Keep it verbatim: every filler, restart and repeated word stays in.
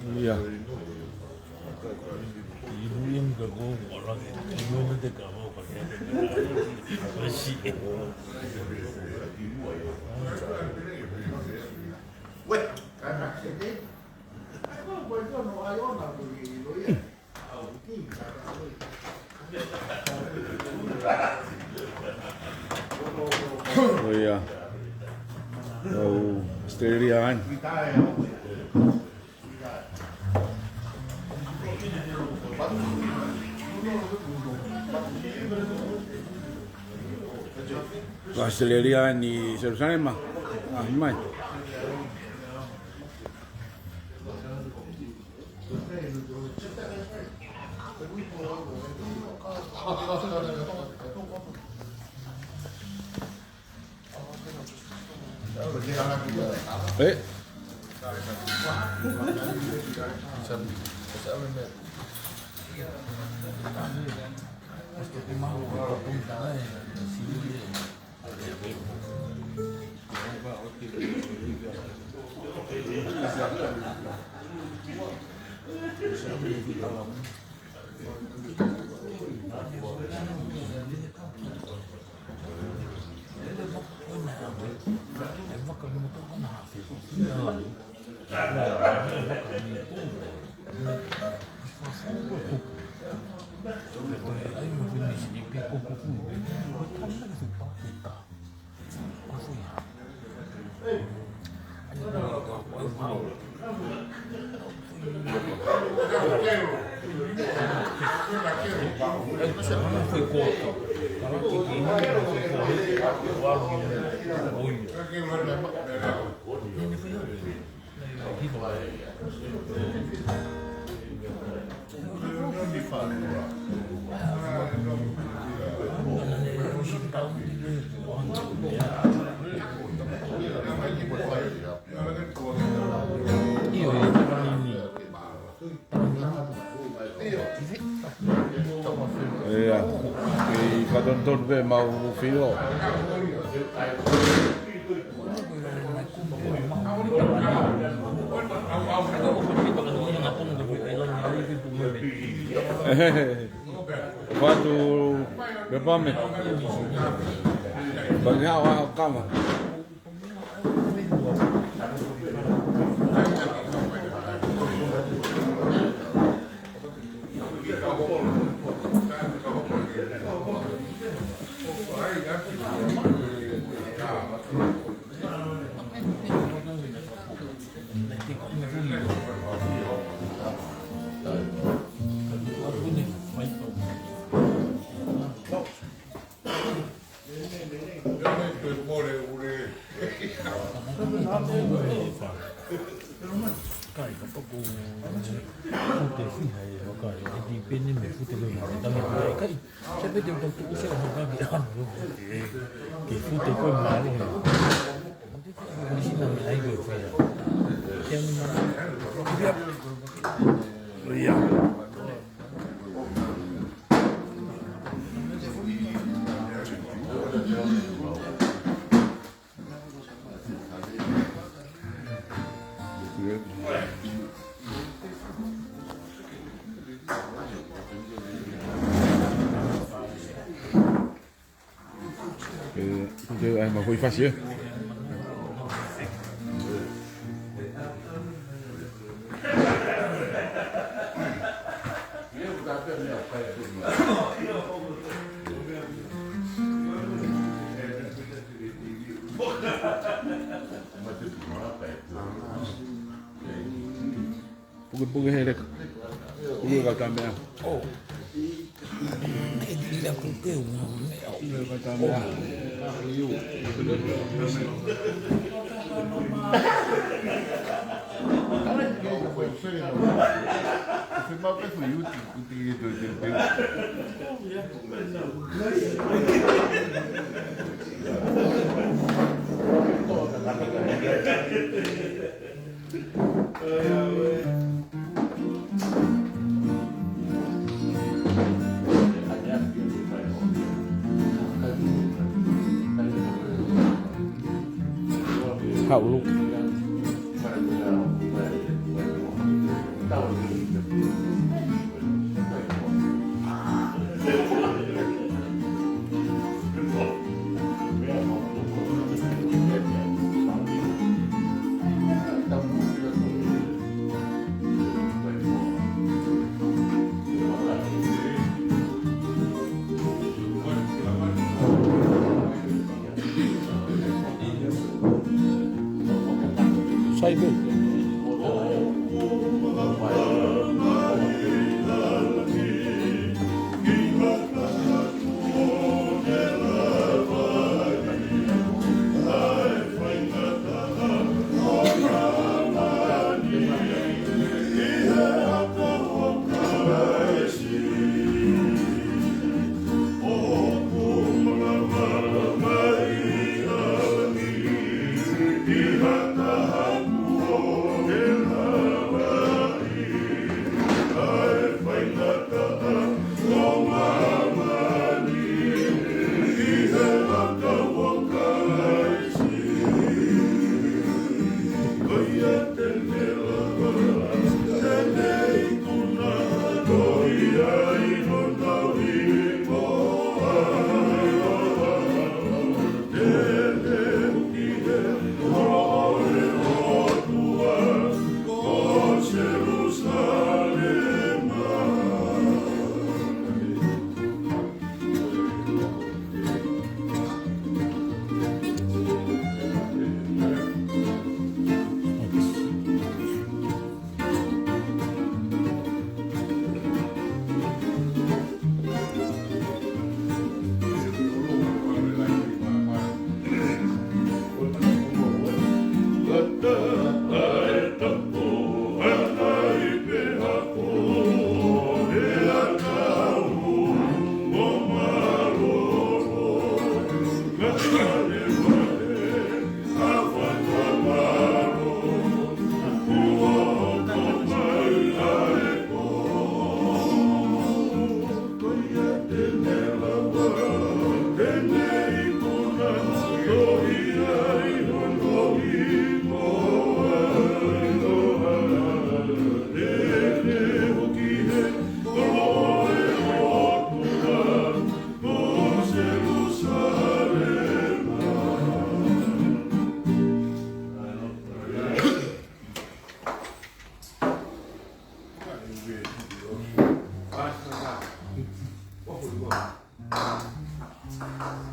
ʻIo. ʻI he ʻuhinga ko ʻoku ala ke, ʻi he ʻuhinga te ka mau ka ke, ka ke, ka ke, ʻIo. ʻO Australia ʻaʻana. Ko Australia ʻi Selusalema. ʻAi mai. ʻE? ʻIo, ʻi fatonton pe mau filo. Fatu, me pame. Pake haʻo, haʻo kama. Kai, kapau ko e fute fiha ʻe vakai, ʻe tipeni mei he fute ko e mā, tangi ko e kai. Ke pete ʻo tau tuʻu se ʻo hanga ki ʻano, ke fute ko e mā, ko e sina mei ai ko e fiha. Ke anu mā. ʻIo. Ke, ke, ai, ma koi fasi, ē? Pukepuke he leka. Puke kau tameʻa. ʻO. ʻE, ʻe, ʻe, kau tameʻa. Haʻu. Ai, pē.